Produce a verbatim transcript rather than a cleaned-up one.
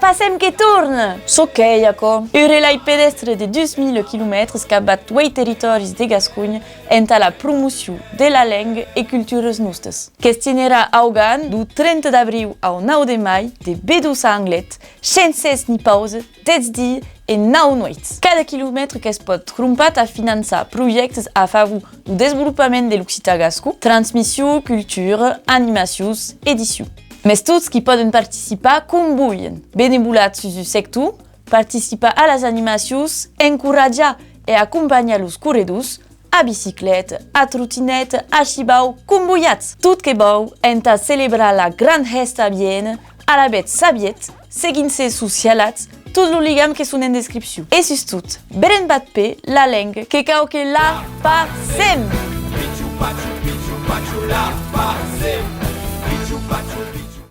Passem que torna! Çò qu'ei aquò? Un relai pedèstre de dus mila quilomètres capvath ueit territòris de Gasconha entà la promocion de la lenga e culturas nostas. Que's tinerà augan deu trenta d'abriu au nau de mai de vedús a Anglet, shens cès ni pausa, dètz dias e nau nueits. Cada quilomètre que's pòt crompar tà finançar projèctes a favor deu desvolopament de l'occitan gascon, transmission, cultura, animacions, edicion. Mès tots qu'i pòden participar com volhen. Benevolat sus un sector, participar a las animacions, encoratjar e acompanhar los corredors, a bicicleta, a trotineta, a shivau, com volhatz. Tot que vau entà celebrar la gran hèsta a Viena, alavetz sabietz, seguitz-se sus hialats, tots los ligams que son en descripcion. E sustot, brembatz pas la lenga, que cau que la passem!